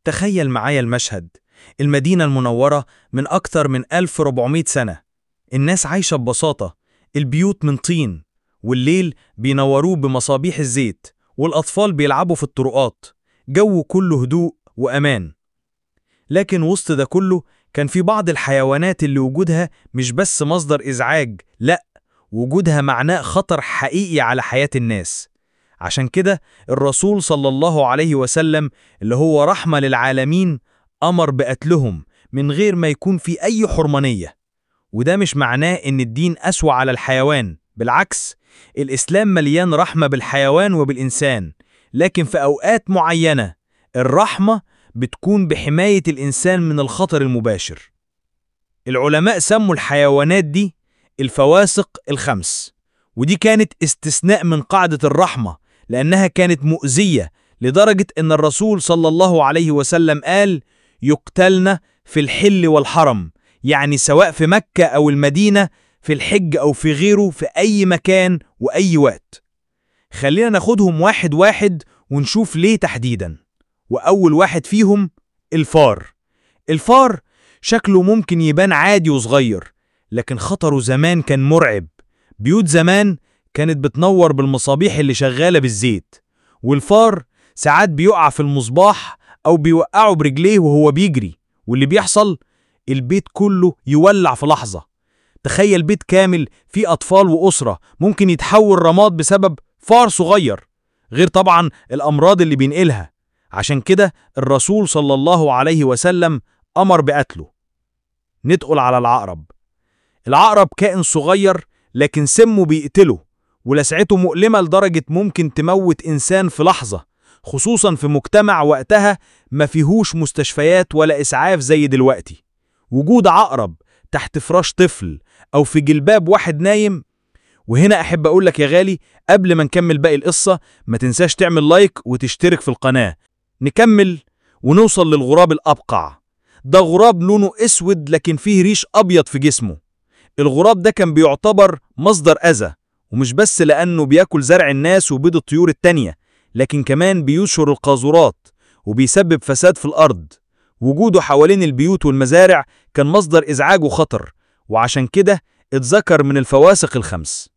تخيل معايا المشهد، المدينة المنورة من أكثر من 1400 سنة، الناس عايشة ببساطة، البيوت من طين، والليل بينوروه بمصابيح الزيت، والأطفال بيلعبوا في الطرقات، جو كله هدوء وأمان. لكن وسط ده كله كان في بعض الحيوانات اللي وجودها مش بس مصدر إزعاج، لأ، وجودها معناه خطر حقيقي على حياة الناس. عشان كده الرسول صلى الله عليه وسلم اللي هو رحمة للعالمين أمر بقتلهم من غير ما يكون في أي حرمانية. وده مش معناه إن الدين أسوأ على الحيوان، بالعكس، الإسلام مليان رحمة بالحيوان وبالإنسان، لكن في أوقات معينة الرحمة بتكون بحماية الإنسان من الخطر المباشر. العلماء سموا الحيوانات دي الفواسق الخمس، ودي كانت استثناء من قاعدة الرحمة لأنها كانت مؤذية لدرجة إن الرسول صلى الله عليه وسلم قال يقتلن في الحل والحرم، يعني سواء في مكة أو المدينة، في الحج أو في غيره، في أي مكان وأي وقت. خلينا ناخدهم واحد واحد ونشوف ليه تحديدا. وأول واحد فيهم الفار. الفار شكله ممكن يبان عادي وصغير، لكن خطره زمان كان مرعب. بيوت زمان كانت بتنور بالمصابيح اللي شغالة بالزيت، والفار ساعات بيقع في المصباح أو بيوقعه برجليه وهو بيجري، واللي بيحصل البيت كله يولع في لحظة. تخيل بيت كامل فيه أطفال وأسرة ممكن يتحول رماد بسبب فار صغير، غير طبعا الأمراض اللي بينقلها. عشان كده الرسول صلى الله عليه وسلم أمر بقتله. ندخل على العقرب. العقرب كائن صغير لكن سمه بيقتله، ولسعته مؤلمة لدرجة ممكن تموت إنسان في لحظة، خصوصا في مجتمع وقتها ما فيهوش مستشفيات ولا إسعاف زي دلوقتي. وجود عقرب تحت فراش طفل أو في جلباب واحد نايم. وهنا أحب أقولك يا غالي، قبل ما نكمل باقي القصة ما تنساش تعمل لايك وتشترك في القناة. نكمل ونوصل للغراب الأبقع. ده غراب لونه أسود لكن فيه ريش أبيض في جسمه. الغراب ده كان بيعتبر مصدر أذى، ومش بس لأنه بياكل زرع الناس وبيض الطيور التانية، لكن كمان بينشر القاذورات وبيسبب فساد في الأرض. وجوده حوالين البيوت والمزارع كان مصدر إزعاج وخطر، وعشان كده اتذكر من الفواسق الخمس.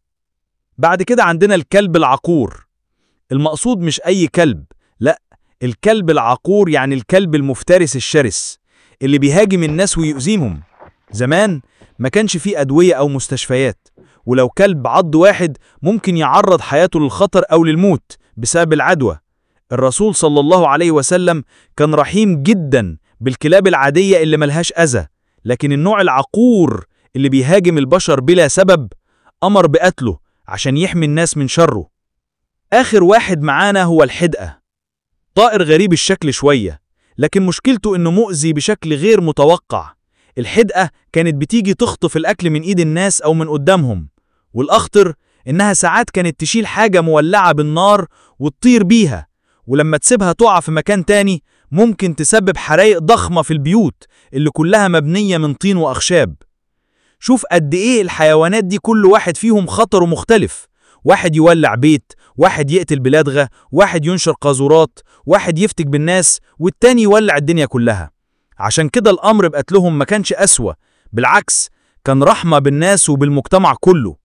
بعد كده عندنا الكلب العقور. المقصود مش أي كلب، لأ، الكلب العقور يعني الكلب المفترس الشرس اللي بيهاجم الناس ويؤذيهم. زمان ما كانش فيه أدوية أو مستشفيات، ولو كلب عض واحد ممكن يعرض حياته للخطر أو للموت بسبب العدوى. الرسول صلى الله عليه وسلم كان رحيم جدا بالكلاب العادية اللي ملهاش أذى، لكن النوع العقور اللي بيهاجم البشر بلا سبب أمر بقتله عشان يحمي الناس من شره. آخر واحد معانا هو الحدقة. طائر غريب الشكل شوية، لكن مشكلته إنه مؤذي بشكل غير متوقع. الحدقة كانت بتيجي تخطف الأكل من إيد الناس أو من قدامهم، والأخطر إنها ساعات كانت تشيل حاجة مولعة بالنار وتطير بيها، ولما تسيبها تقع في مكان تاني ممكن تسبب حرايق ضخمة في البيوت اللي كلها مبنية من طين وأخشاب. شوف قد إيه الحيوانات دي كل واحد فيهم خطره مختلف. واحد يولع بيت، واحد يقتل بلادغة، واحد ينشر قاذورات، واحد يفتك بالناس، والتاني يولع الدنيا كلها. عشان كده الأمر بقتلهم ما كانش أسوأ، بالعكس كان رحمة بالناس وبالمجتمع كله.